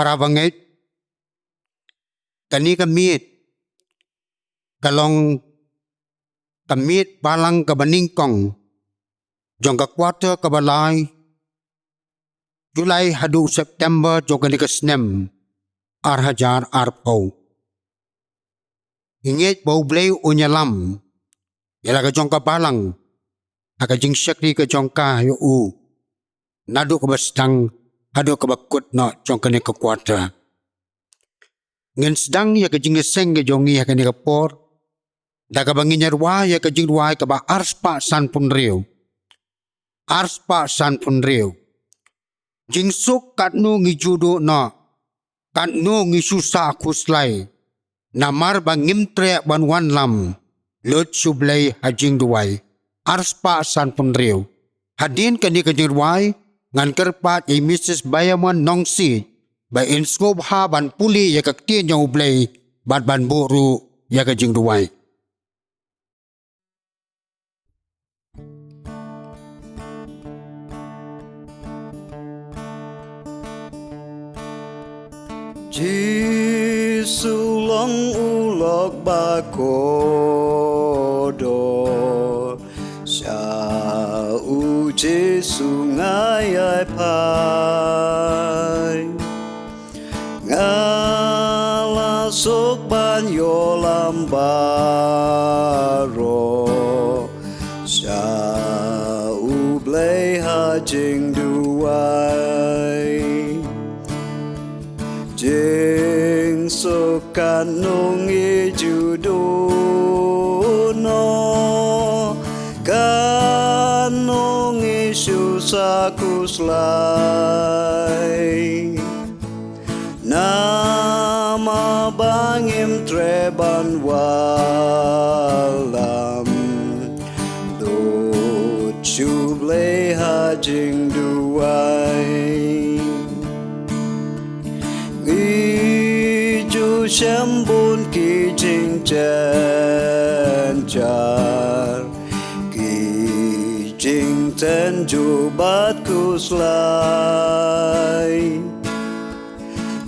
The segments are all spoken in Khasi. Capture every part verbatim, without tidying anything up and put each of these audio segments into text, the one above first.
Para bangeit, kane ka miet ka long ka miet balang kaba nyngkong jong ka quarter kaba lai, July haduh September jong kane ka snem ar hajar arphew. Ngi ngeit ba U Blei un ïalam ïa la ka jong ka balang ha ka jingshakri ka jong ka ïa u, naduh kaba sdang haduh kaba kut noh jong kane ka quarter. Ngin sdang ïa ka jingïaseng ka jong ngi ha kane ka por da kaba ngin ïa rwai ïa ka jingrwai kaba arspah sanphew hynriew. Arspah sanphew hynriew. Jingsuk katno ngi ju duh noh, katno ngi shu sah khuslai, namar ba ngim treh ban wanlam lut sha U Blei ha jingduwai. Arspah sanphew hynriew. Hadien kane ka jingrwai ngan kyrpad ïa i Mrs Bayamon Nongsiej ba in sngewbha ban pule ïa ka ktien jong U Blei bad ban buh ruh ïa ka jingduwai. Jisu long u lok ba kordor, sha u Jisu nga ïai phai. Nga la suk ban ïoh lam baroh sha U Blei ha jingduwai. Jingsuk katno ngi ju duh noh, katno ngi shu sah khuslai, namar ba ngim treh ban wanlam lut sha U Blei ha jingduwai. Ngi ju shem bun ki jingjynjar, ki jingtynjuh bad khuslai.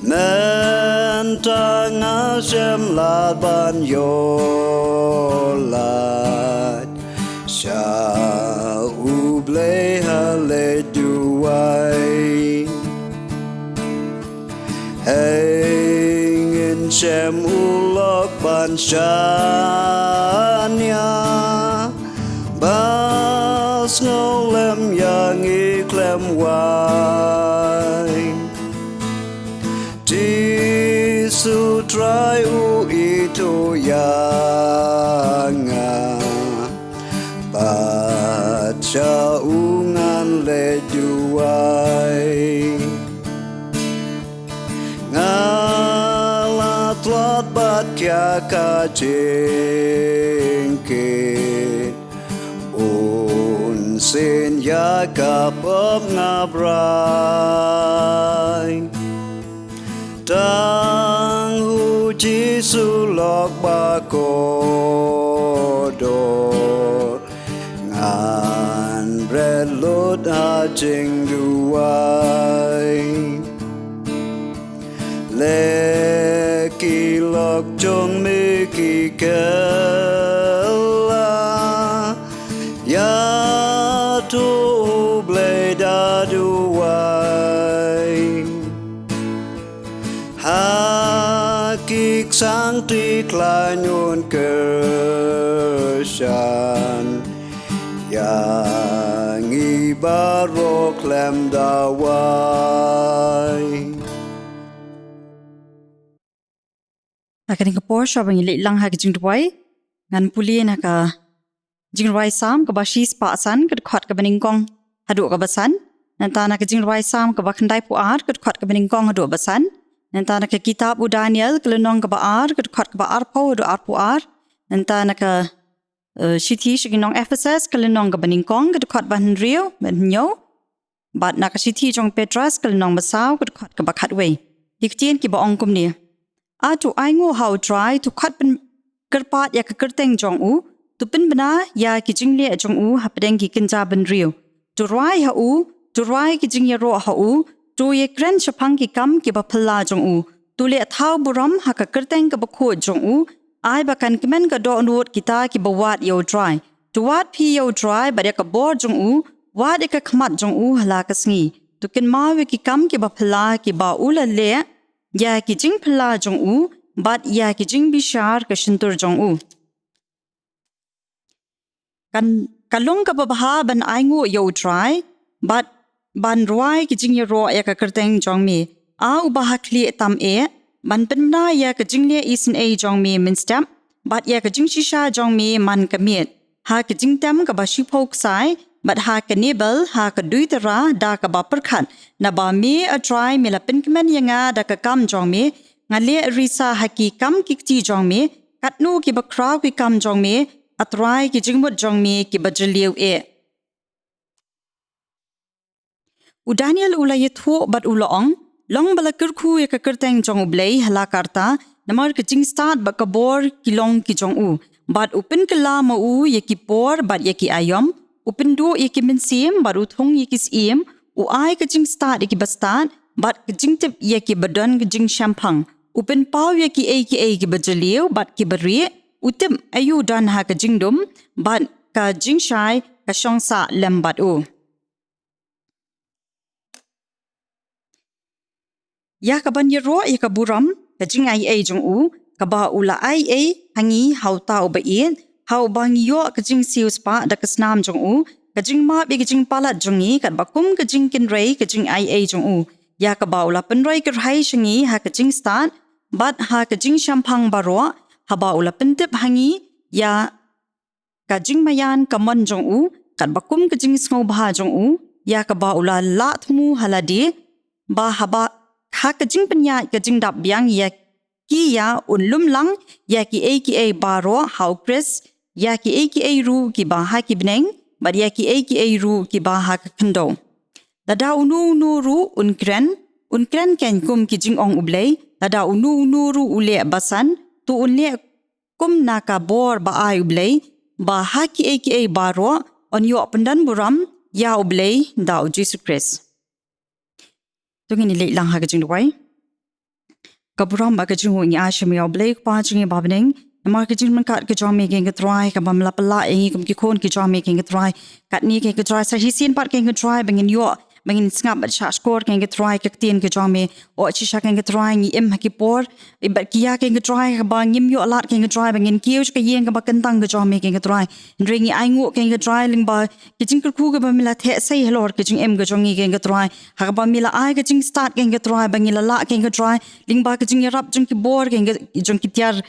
Mynta nga shem lad ban ïoh lait sha U Blei ha leit duwai. Hei ngin shem u lok ban shaniah, ba sngewlem ïa ngi khlem wai. Jisu Trai u ithuh ïa nga, bad sha u ngan leit duwai. Nga la tlot bad kiar ka jingkit, bunsien ïa ka pop nga brai. Tang u Jisu lok ba kordor, ngan bret lut ha jingduwai. Leh ki lok jong me ki kylla, ïathuh U Blei da duwai. Ha ki ksangti khlaiñ un kyrshan ïa ngi baroh khlem da wai. Ha kane ka por, shuwa ba ngi leit lang ha ka jingduwai, ngan pule na ka jingrwai Salm kaba shispah san, ka dkhot kaba nyngkong haduh kaba san. Nangta na ka jingrwai Salm kaba khyndaiphew ar, ka dkhot kaba nyngkong haduh kaba san. Nangta na ka kitab u Daniel, ka lynnong kaba ar, ka dkhot kaba arphew haduh arphew ar. Nangta na ka, eh, shithi sha ki nong Ephesus, ka lynnong kaba nyngkong, ka dkhot ba hynriew bad hynñiew. Bad na ka shithi jong Petros, ka lynnong ba saw, ka dkhot kaba khatwei. Ki ktien kiba ong kumne: A to ainguh ha U Trai, to khot pynkyrpad ïa ka kyrteng jong u, to pynbna ïa ki jingleh jong u hapdeng ki kynja bynriew. To rwai ha u, to rwai ki jingïaroh ha u, To ïakren shaphang ki kam kiba phylla jong u. To leh thaw burom ha ka kyrteng kaba khuid jong u. Ai ba kan kmen ka dohnud kita kiba wad ïa U Trai. To wad phi ïa U Trai bad ïa ka bor jong u. Wad ïa ka khmat jong u ha la ka sngi. To kynmaw ïa ki kam kiba phylla kiba u la leh ïa ki jingphylla jong u bad ïa ki jingbishar ka shyntur jong u. Kan, ka long kaba bha ban ainguh ïa U Trai bad ban rwai ki jingïaroh ïa ka kyrteng jong me. A uba ha khlieh tam eh, ban pynbna ïa ka jingleh isynei jong me mynstep bad ïa ka jingshisha jong me man ka miet. Ha ka jingtem kaba shiphew ksai bad ha ka Nebel ha ka duitara da kaba pyrkhat. Naba me, A Trai, me la pynkmen ïa nga da ka kam jong me. Nga leh risa ha ki kam ki kti jong me. Katno kiba khraw ki kam jong me, A Trai, ki jingmut jong me kiba jylliew eh. U Daniel u la ïathuh bad u la ong, long ba la kyrkhu ïa ka kyrteng jong U Blei ha la ka rta, namar ka jingstad bad ka bor ki long ki jong u. Bad u pynkylla ma u ïa ki por bad ïa ki aïom, u pynduh ïa ki mynsiem bad u thung ïa ki syiem, u ai ka jingstad ïa kiba stad bad ka jingtip ïa kiba don ka jingshemphang. U pynpaw ïa kiei kiei kiba jylliew bad kiba rieh, u tip aïu don ha ka jingdum bad ka jingshai ka shong sah lem bad u. Ïa kaban ïaroh ïa ka burom ka jingaiei jong u, kaba u la aiei ha ngi ha uta uba ïeit, ha uba ngi ïoh ka jingsiew spah da ka snam jong u, ka jingmap ïa ka jingpalat jong ngi katba kum ka jingkynrei ka jingaiei jong u. Ïa kaba u la pynroi kyrhai sha ngi ha ka jingstad bad ha ka jingshemphang baroh, haba u la pyntip ha ngi ïa ka jingmaïan ka mon jong u, katba kum ka jingsngewbha jong u, ïa kaba u la lah thmu ha lade, ba haba ha ka jingpynïaid ka jingdap biang ïa ki, ïa un lum lang ïa kiei kiei baroh ha U Khrist, ïa kiei kiei ruh kiba ha ki bneng bad ïa kiei kiei ruh kiba ha ka khyndew. Lada uno uno ruh un kren, un kren keiñ kum ki jingong U Blei, lada uno uno ruh u leh basan, to un leh kum na ka bor ba ai U Blei, ba ha kiei kiei baroh yn ïoh pyndonburom ïa U Blei da U Jisu Khrist. To ngin ïa leit lang ha ka jingduwai. Ka burom bad ka jingnguh ngi ai sha me, ïa U Blei Kpa jong ngi ba ha bneng, namar ka jingmyntoi ka jong me, keiñ ko Trai, kaba me la pynlah ïa ngi kum ki khun ki jong me, keiñ ko Trai. Katne, keiñ ko Trai, sa shisien pat, keiñ ko Trai, ba ngin ïoh, ba ngin sngap bad shahshkor, keiñ ko Trai, ka ktien ka jong me. Oh shisha, keiñ ko Trai, ngi im ha ki por, eh, bad ki ïa, keiñ ko Trai, kaba ngim ïoh lad, keiñ ko Trai, ba ngin kiew sha ka ïing kaba kyntang ka jong me, keiñ ko Trai. Hynrei ngi ainguh, keiñ ko Trai, lyngba ka jingkyrkhu kaba me la theh sei halor ka jingim ka jong ngi, keiñ ko Trai, ha kaba me la ai ka jingstad, keiñ ko Trai, ba ngi la lah, keiñ ko Trai, lyngba ka jingïarap jong ki bor, keiñ ko, jong ki tiar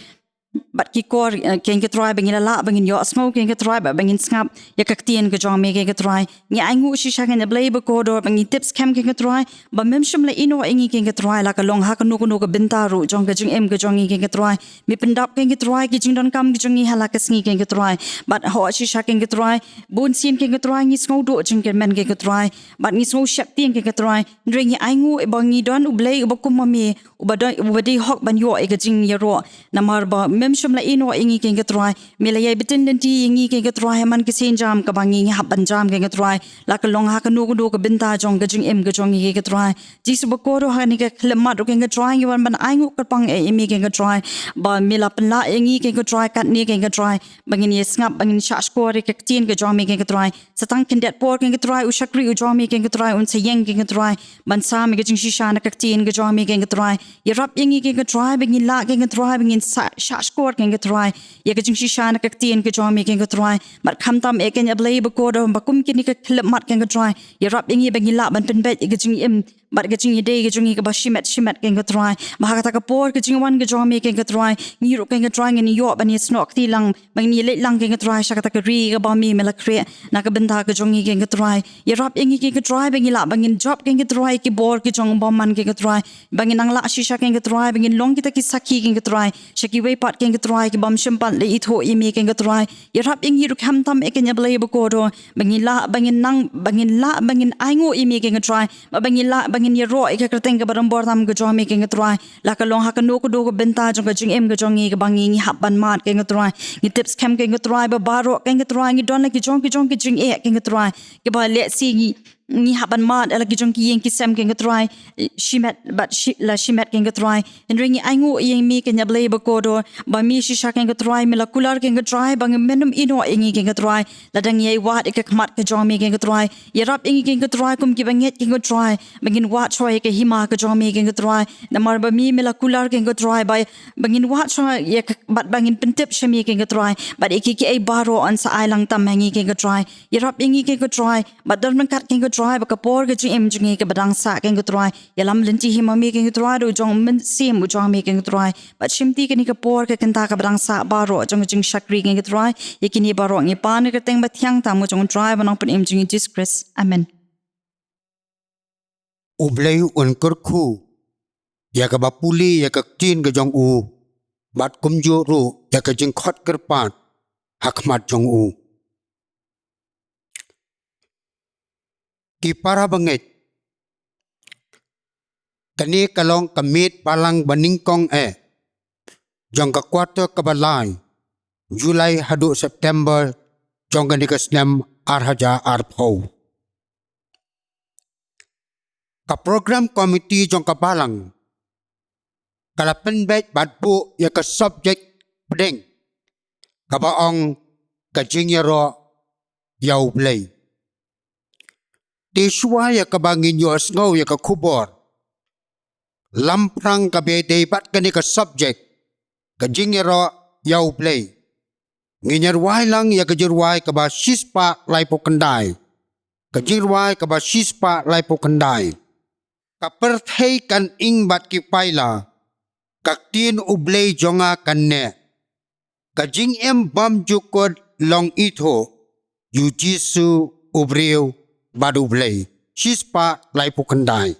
bad ki kor, eh, keiñ ko Trai, ba ngi la lah, ba ngin ïohsngew, keiñ ko Trai, bad ba ngin sngap ïa ka ktien ka jong me, keiñ ko Trai. Ngi ainguh shisha, keiñ ko Blei ba kordor, ba ngi tip skhem, keiñ ko Trai, ba mem shym la ïehnoh ïa ngi, keiñ ko Trai, la ka long ha kano kano ka bynta ruh jong ka jingim ka jong ngi, keiñ ko Trai. Me pyndap, keiñ ko Trai, ki jingdonkam ki jong ngi ha la ka sngi, keiñ ko Trai. Bad oh shisha, keiñ ko Trai, bun sien, keiñ ko Trai, ngi sngew duh jingkyrmen, keiñ ko Trai, bad ngi sngew sheptieng, keiñ ko Trai. Hynrei ngi ainguh ba ngi don U Blei uba kum ma me, uba don, uba dei hok ban ïoh ïa ka jingïaroh. Namar ba mem shym la ïehnoh ïa ngi, keiñ ko Trai. Me la ïai btin lynti ïa ngi, keiñ ko Trai, ha man ka sienjam kaba ngi, ngi hap ban jam, keiñ ko Trai, la ka long ha kano kano ka bynta jong ka jingim ka jong ngi, keiñ ko Trai. Jisu ba kordor, ha kane ka khyllipmat ruh, keiñ ko Trai, ngi wan ban ainguh kyrpang eh ïa me, keiñ ko Trai, ba me la pynlah ïa ngi, keiñ ko Trai, katne, keiñ ko Trai, ba ngin ïa sngap, ba ngin shahshkor ïa ka ktien ka jong me, keiñ ko Trai. Sa tang khyndiat por, keiñ ko Trai, u shakri u jong me, keiñ ko Trai, un sa ïeng, keiñ ko Trai, ban sam ïa ka jingshisha na ka ktien ka jong me, keiñ ko Trai. Ïarap ïa ngi, keiñ ko Trai, ba ngin lah, keiñ ko Trai, ba ngin sa, shahshkor, keiñ ko Trai, ïa ka jingshisha na ka ktien ka jong me, keiñ ko Trai. Bad khamtam eh, keiñ ko Blei ba kordor, ba kum kine ki khyllipmat, keiñ ko Trai, ïarap ïa ngi ba ngin lah ban pynbeit ïa ka jingim bad ka jingïadei ka jong ngi kaba shimet shimet, keiñ ko Trai. Ba ha kata ka por ka jingwan ka jong me, keiñ ko Trai, ngi ruh, keiñ ko Trai, ngin ïoh ban ïasnoh kti lang, ba ngin ïaleit lang, keiñ ko Trai, sha kata ka ri kaba me, me la khreh na ka bynta ka jong ngi, keiñ ko Trai. Ïarap ïa ngi, keiñ ko Trai, ba ngin lah, ba ngin jop, keiñ ko Trai, ki bor ki jong u bymman, keiñ ko Trai, ba ngin nang lah shisha, keiñ ko Trai, ba ngin long kita ki sakhi, keiñ ko Trai, sha kiwei pat, keiñ ko Trai, ki bym shym pat la ithuh ïa me, keiñ ko Trai. Ïarap ïa ngi ruh khamtam eh, keiñ ko Blei ba kordor, ba ngin lah, ba ngin nang, ba ngin lah, ba ngin ainguh ïa me, keiñ ko Trai, ba, ba ngin lah, ba ngin ïaroh ïa ka kyrteng kaba rymbor tam ka jong me, keiñ ko Trai, la ka long ha kano kano ka bynta jong ka jingim ka jong ngi kaba ngi, ngi hap ban mad, keiñ ko Trai. Ngi tip skhem, keiñ ko Trai, ba baroh, keiñ ko Trai, ngi don la ki jong ki jong ki jingeh, keiñ ko Trai, kiba lehse ngi, ngi hap ban mad ïa la ki jong ki ïing ki sem, ko Trai, shimet bad shi-, la shimet, ko Trai. Hynrei ngi ainguh ïa me, ko Blei bakordor, ba me shisha, ko Trai, me la kular, ko Trai, ba ngim ïoh ïa ngi, ko Trai, lada ngi ïai wad ïa ka khmat ka jong me, ko Trai. Ïarap ïa ngi, ko Trai, kum ki bangeit, ko Trai, ba ngin wad shuwa ïa ka hima ka jong me, ko Trai. Namar ba me, me la kular, ko Trai, ba, ba ngin wad shuwa ïa ka, bad ba ngin pyntip sha me, ko Trai, bad ïa ki, kiei baroh yn sa ai lang tam ha ngi, ko Trai. Ïarap ïa ngi, ko Trai, bad don ryngkat, ko Trai, bad ka por ka jingim jong ngi kaba dang sah, ko Trai. Ïalam lynti hi ma me, ko Trai, da u jong u Mynsiem u jong me, ko Trai. Bad shimti kane ka por ka kynta kaba dang sah baroh jong ka jingshakri, ko Trai. Ïa kine baroh ngi pan ha ka kyrteng bathiang tam u jong u Trai bad u nongpynim jong ngi Jisu Khrist. Amen. U Blei un kyrkhu ïa kaba pule ïa ka ktien ka jong u, bad kumjuh ruh ïa ka jingkhot kyrpad ha khmat jong u. Ki para bangeit, kane ka long ka miet balang banyngkong eh jong ka quarter kaba lai, July haduh September, jong kane ka snem ar hajar arphew. Ka program committee jong ka balang ka la pynbeit bad buh ïa ka subject pdeng kaba ong ka jingïaroh ïa u Blei. Te shuwa ïa kaba ngin ïohsngew ïa ka khubor lamphrang kaba ïadei bad kane ka subject, ka jingïaroh ïa u Blei, ngin ïa rwai lang ïa ka jingrwai kaba shispah laiphew khyndai. Ka jingrwai kaba shispah laiphew khyndai. Ka pyrthei kan ing bad ki paila, ka ktien u Blei jong nga kan neh. Ka jingim bymjukut long ithuh ïa u Jisu u briew bad u Blei. Shispah laiphew khyndai.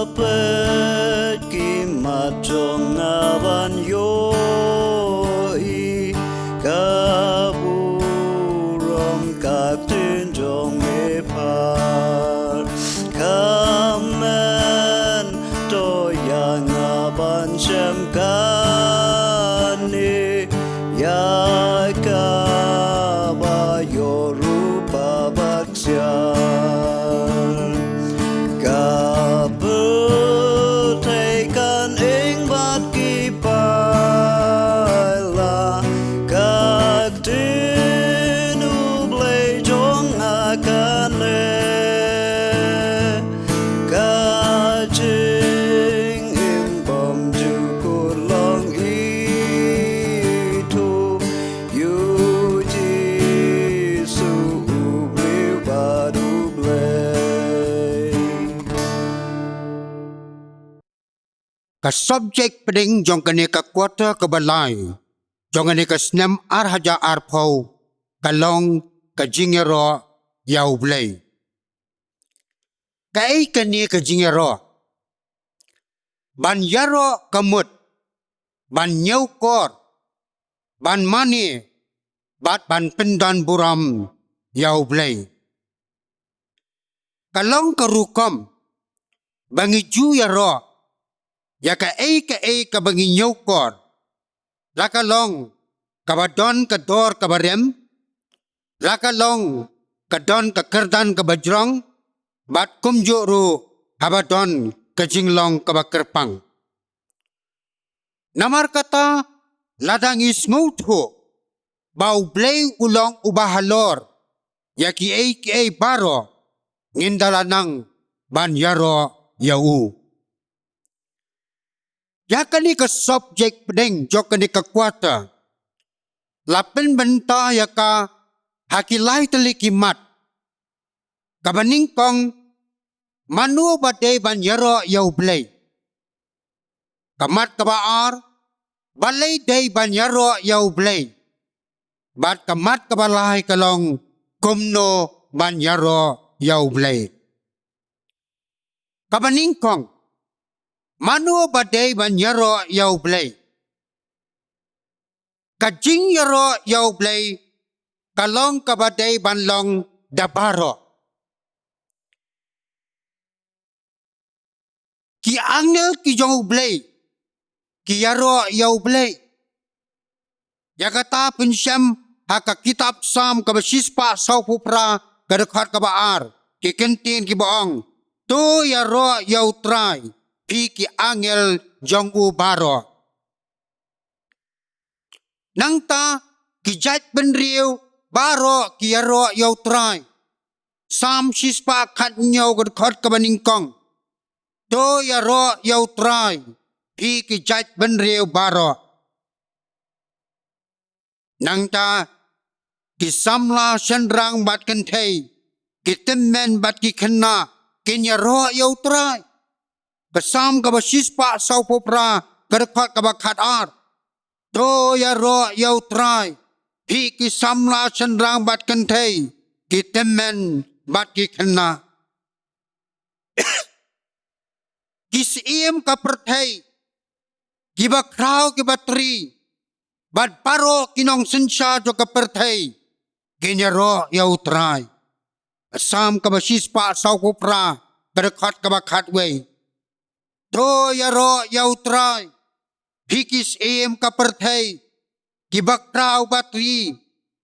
Apet ki mat jong nga ban ïohi ka burom ka ktien jong me phar. Kmen to ïa nga ban shem kane ïa kaba ïoh rupa bad ksiar. Ka pyrthei kan ing bad ki paila, ka ktien u Blei jong nga kan neh. Ka jingim bymjukut long ithuh ïa u Jisu u briew bad u Blei. Ka subject pdeng jong kane ka quarter kaba lai jong kane ka snem ar hajar arphew ka long ka jingïaroh ïa u Blei. Kaei kane ka jingïaroh? Ban ïaroh ka mut ban ñiewkor, ban mane bad ban pyndonburom ïa u Blei. Ka long ka rukom ba ngi ju ïaroh ïa kaei kaei kaba ngi ñiewkor, la ka long kaba don ka dor kaba rem, la ka long ka don ka kyrdan kaba jrong, bad kumjuh ruh haba don ka jinglong kaba kyrpang. Namar kata, lada ngi sngewthuh ba u Blei u long uba halor ïa kiei kiei baroh, ngin da la nang ban ïaroh ïa u. Ïa kane ka subject pdeng jong kane ka quarter la pynbynta ïa ka ha ki lai tylli ki mat. Kaba nyngkong, mano ba dei ban ïaroh ïa u Blei? Ka mat kaba ar, balei dei ban ïaroh ïa u Blei? Bad ka mat kaba lai ka long, kumno ban ïaroh ïa u Blei? Kaba nyngkong, mano ba dei ban ïaroh ïa u Blei? Ka jingïaroh ïa u Blei ka long kaba dei ban long da baroh. Ki angel ki jong u Blei ki ïaroh ïa U Blei. Ïa kata pynshem ha ka kitab Salm kaba shispah sawphew phra, ka dkhot kaba ar, ki kyntien kiba ong: To ïaroh ïa U Trai, phi ki angel jong u baroh. Nangta ki jaitbynriew baroh ki ïaroh ïa U Trai. Salm shispah khathynñiew, ka dkhot kaba nyngkong: To ïaroh ïa U Trai, phi ki jaitbynriew baroh. Nangta ki samla shynrang bad kynthei, ki tymmen bad ki khynnah, kin ïaroh ïa U Trai. Ka Salm kaba shispah sawphew phra, ka dkhot kaba khatar: To ïaroh ïa U Trai, phi ki samla shynrang bad kynthei, ki tymmen bad ki khynnah. Ki syiem ka pyrthei, kiba khraw kiba tri, bad baroh ki nongsynshar jong ka pyrthei, kin ïaroh ïa U Trai. Salm kaba shispah sawphew phra, ka dkhot kaba khatwei: To ïaroh ïa U Trai, phi ki syiem ka pyrthei, kiba khraw ba tri,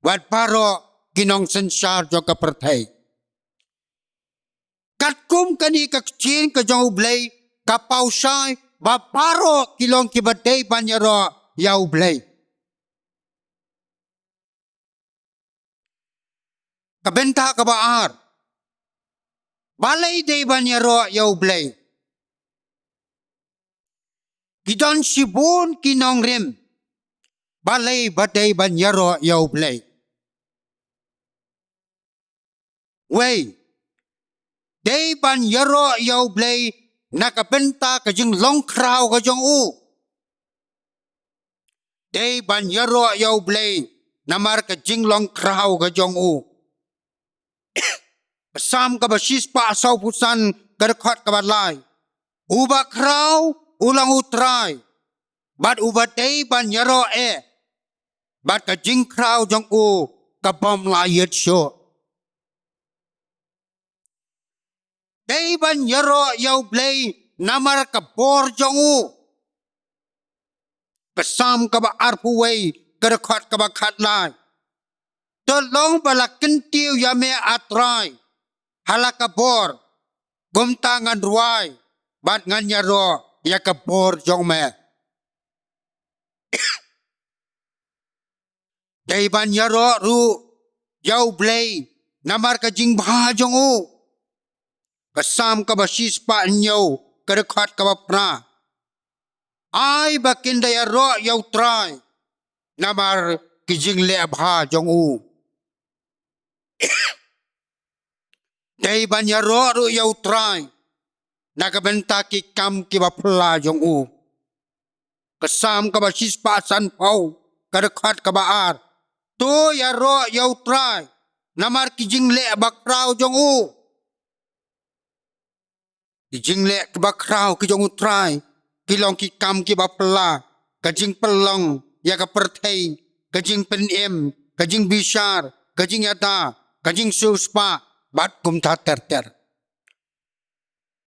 bad baroh ki nongsynshar jong ka pyrthei. Katkum kane ka ktien ka jong U Blei, ka paw shai ba baroh ki long kiba dei ban ïaroh ïa U Blei. Ka bynta kaba ar, balei dei ban ïaroh ïa U Blei? Ki don shibun ki nongrim, balei ba dei ban ïaroh ïa U Blei? Wei, dei ban ïaroh ïa U Blei na ka bynta ka jinglong khraw ka jong u. Dei ban ïaroh ïa U Blei namar ka jinglong khraw ka jong u. Ka Salm kaba shispah sawphew san, ka dkhot kaba lai: Uba khraw u long U Trai, bad uba dei ban ïaroh eh, bad ka jingkhraw jong u ka bym la ïit shuh. Dei ban ïaroh ïa U Blei namar ka bor jong u. Ka Salm kaba arphew wei, ka dkhot kaba khatlai: To long ba la kyntiew ïa me, A Trai, ha la ka bor, kumta ngan rwai bad ngan ïaroh ïa ka bor jong me. Dei ban ïaroh ruh ïa U Blei namar ka jingbha jong u. Ka Salm kaba shispah hynñiew, ka dkhot kaba phra: Ai ba kin da ïaroh ïa U Trai namar ki jingleh bha jong u. Dei ban ïaroh ruh ïa U Trai na ka bynta ki kam kiba phylla jong u. Ka Salm kaba shispah sanphew, ka dkhot kaba ar: To ïaroh ïa U Trai namar ki jingleh bakhraw jong u. Ki jingleh kiba khraw ki jong U Trai ki long ki kam kiba phylla, ka jingpynlong ïa ka pyrthei, ka jingpynim, ka jingbishar, ka jingïada, ka jingsiewspah, bad kumta ter ter.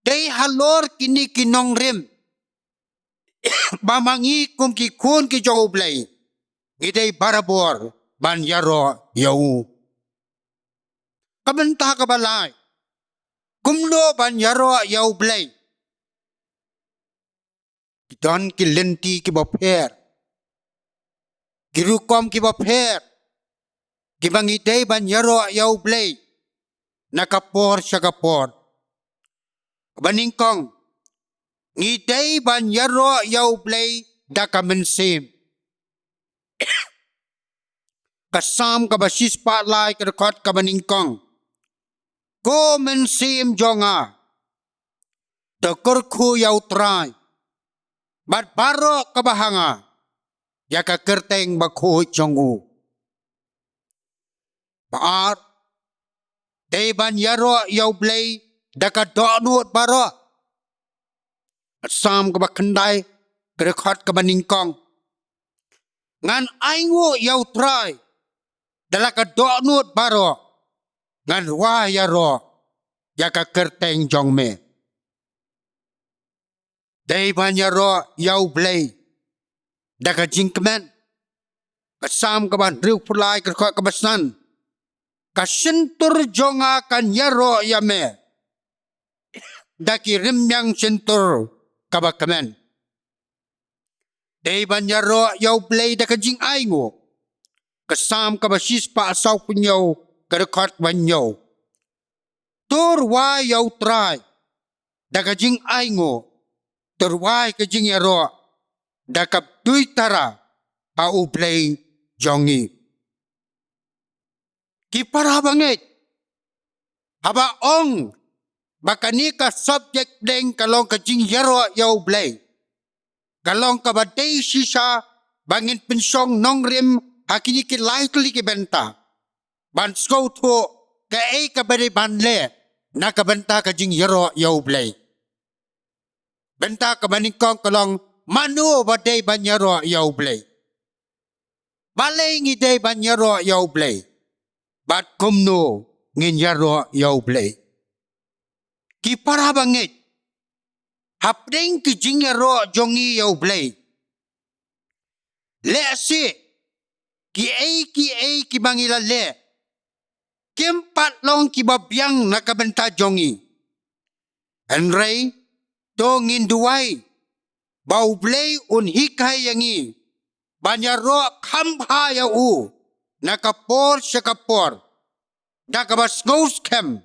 Dei halor kine ki nongrim ba ma ngi kum ki khun ki jong U Blei, ngi dei barabor ban ïaroh ïa u. Ka bynta kaba lai, kumno ban ïaroh ïa U Blei? Ki don ki lynti kiba pher, ki rukom kiba pher, kiba ngi dei ban ïaroh ïa U Blei na ka por sha ka por. Kaba nyngkong, ngi dei ban ïaroh ïa U Blei da ka mynsiem. Ka Salm kaba shispah lai, ka dkhot kaba nyngkong: Ko mynsiem jong nga, to kyrkhu ïa U Trai, bad baroh kaba ha nga, ïa ka kyrteng bakhuid jong u. Ba ar, dei ban ïaroh ïa U Blei da ka dohnud baroh. Ka Salm kaba khyndai, ka dkhot kaba nyngkong: Ngan ainguh ïa U Trai da la ka dohnud baroh, ngan rwai ïaroh ïa ka kyrteng jong me. Dei ban ïaroh ïa U Blei da ka jingkmen. Ka Salm kaba hynriewphew lai, ka dkhot kaba san. Ka shyntur jong nga kan ïaroh ïa me da ki rmiang shyntur kaba kmen. Dei ban ïaroh ïa U Blei da ka jingainguh. Ka Salm kaba shispah sawphew hynñiew, ka dkhot kaba hynñiew. To rwai ïa U Trai da ka jingainguh. To rwai ka jingïaroh da kaba duitara ha U Blei jong ngi. Ki para bangeit, haba ong ba kane ka subject pdeng ka long ka jingïaroh ïa U Blei, ka long kaba dei shisha ba ngin pynshong nongrim ha kine ki lai tylli ki bynta, ban sngewthuh kaei kaba dei ban leh na ka bynta ka jingïaroh ïa U Blei. Bynta kaba nyngkong ka long, mano ba dei ban ïaroh ïa U Blei? Balei ngi dei ban ïaroh ïa U Blei? Bad kumno ngin ïaroh ïa U Blei? Ki para bangeit, hapdeng ki jingïaroh jong ngi ïa U Blei, lehse kiei kiei kiba ngi la leh kim pat long kiba biang na ka bynta jong ngi. Hynrei to ngin duwai ba U Blei un hikai ïa ngi ban ïaroh kham bha ïa U na ka por sha ka por, da kaba sngewskhem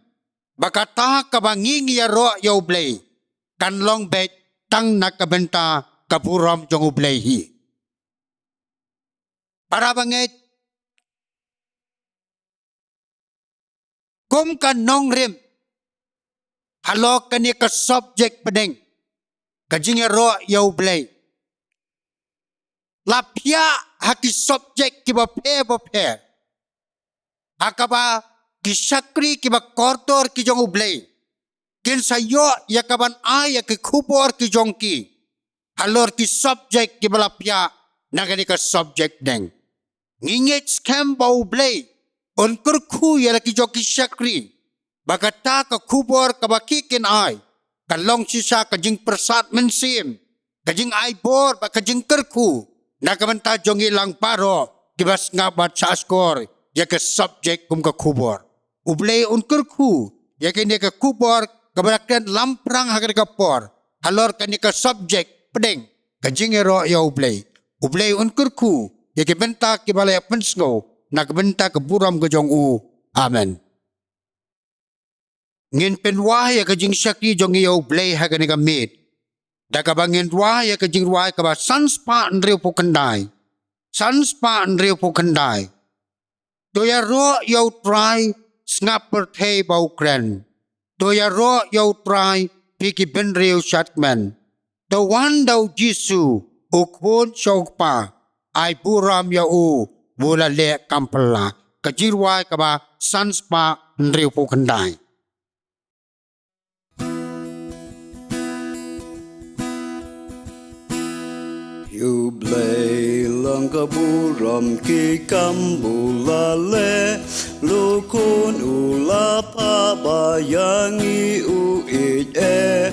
ba kata kaba ngi ngi ïaroh ïa U Blei kan long beit tang na ka bynta ka burom jong U Blei hi. Para bangeit, kum ka nongrim halor kane ka subject pdeng ka jingïaroh ïa U Blei, la phiah ha ki subject kiba pher ba pher, ha kaba ki shakri kiba kordor ki jong U Blei kin sa ïoh ïa ka ban ai ïa ki khubor ki jong ki halor ki subject kiba la phiah na kane ka subject pdeng. Ngi ngeit skhem ba U Blei un kyrkhu ïa la ki jong ki shakri ba kata ka khubor kaba ki kin ai kan long shisha ka jingpyrsad mynsiem, ka jingai bor bad ka jingkyrkhu na ka bynta jong ngi lang baroh kiba sngap bad sngap shkor ïa ka subject kum ka khubor. U Blei un kyrkhu ïa kane ka khubor kaba la kren lamphrang ha kane ka por halor kane ka subject pdeng ka jingïaroh ïa U Blei. U Blei un kyrkhu ïa ki bynta kiba la ïa pynsngew na ka bynta ka burom ka jong U. Amen. Ngin pynwai ïa ka jingshakri jong ngi ïa U Blei ha kane ka miet da kaba ngin rwai ïa ka jingrwai kaba san spah hynriewphew khyndai. San spah hynriewphew khyndai. To ïaroh ïa U Trai, sngap pyrthei ba u kren. To ïaroh ïa U Trai, phi ki bynriew shadkmen. To wan da U Jisu, U Khun sha U Kpa, ai burom ïa U ba u la leh kham phylla. Ka jingrwai kaba san spah hynriewphew khyndai. Ïa U Blei long ka burom ki kam ba u la leh, la khun u la phah ba ïa ngi u ïeit eh.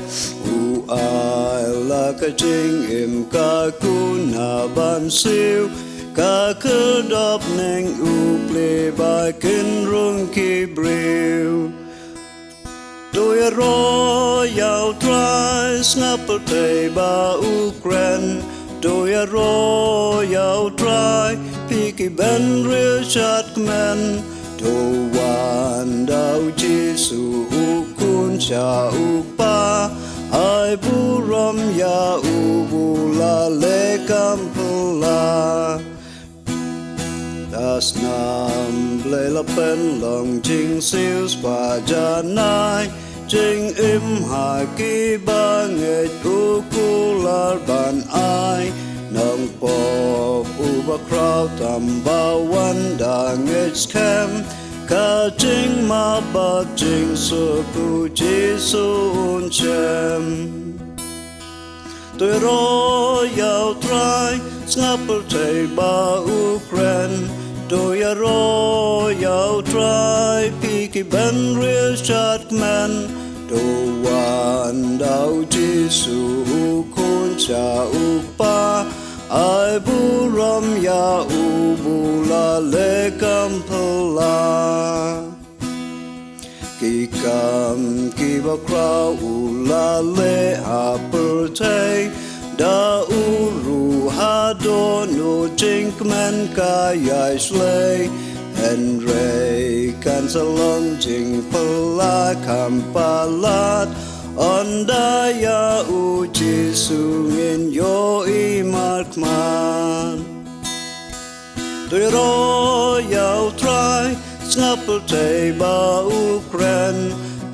U ai la ka jingim ka khun ha ban siew, ka khyrdop neng u plie ba kin rung ki briew. To ïaroh ïa U Trai, sngap pyrthei ba u kren. To ïaroh ïa U Trai, phi ki bynriew shadkmen. To wan da U Jisu U Khun sha U Kpa, ai burom ïa U ba u la leh kham phylla. Da snam Blei la pynlong jingsiew spah janai, jingim ha ki bangeit u kular ban ai. Nongpop uba khraw tam ba wan da ngeit skhem, ka jingmap bad jingsuk U Jisu un shem. To ïaroh ïa U Trai, sngap pyrthei ba u kren. To ïaroh ïa U Trai, phi ki bynriew shadkmen. To wan da U Jisu U Khun sha U Kpa, Ai burom ïa u ba la leh kam phylla. Ki kam kiba khraw u la leh ha pyrthei, da u ruh haduh u jingkmen ka ïai shlei. Hynrei kan sa long jingphylla kham palat, ynda ïa u Jisu ngin ïohi markhmat. To ïaroh ïa u Trai, sngap pyrthei ba u kren.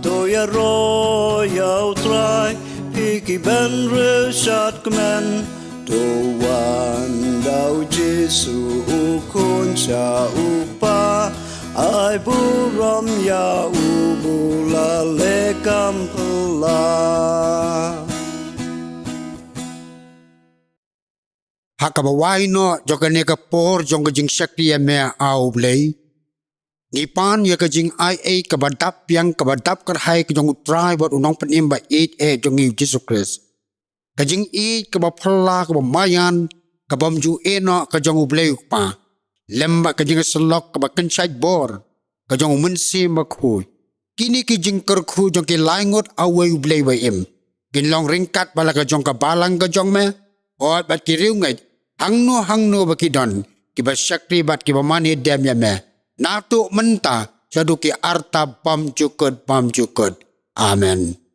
To ïaroh ïa u Trai, phi kiba ryngkat kmen. To wan da u Jisu u Khun sha u Kpa, ai burom ïa u ba la leh kam phylla. Ha kaba wai noh jong kane ka por jong ka jingshakri ïa me, A U Blei, ngi pan ïa ka jingaiei kaba dap biang, kaba dap kyrhai ka jong u Trai bad u Nongpynim ba ïeit eh jong ngi u Jisu Khrist. Ka jingïeit kaba phylla, kaba maïan, kabym ju ïehnoh ka jong U Blei U Kpa, lem bad ka jingïasyllok kaba kynshait bor ka jong U Mynsiem Bakhuid. Kine ki jingkyrkhu jong ki lai ngut ha uwei U Blei ba im kin long ryngkat bad la ka jong ka balang ka jong me, hooid bad ki riewngeit hangno hangno ba ki don, kiba shakri bad kiba mane dem ïa me, naduh mynta shaduh ki arta bymjukut bymjukut. Amen.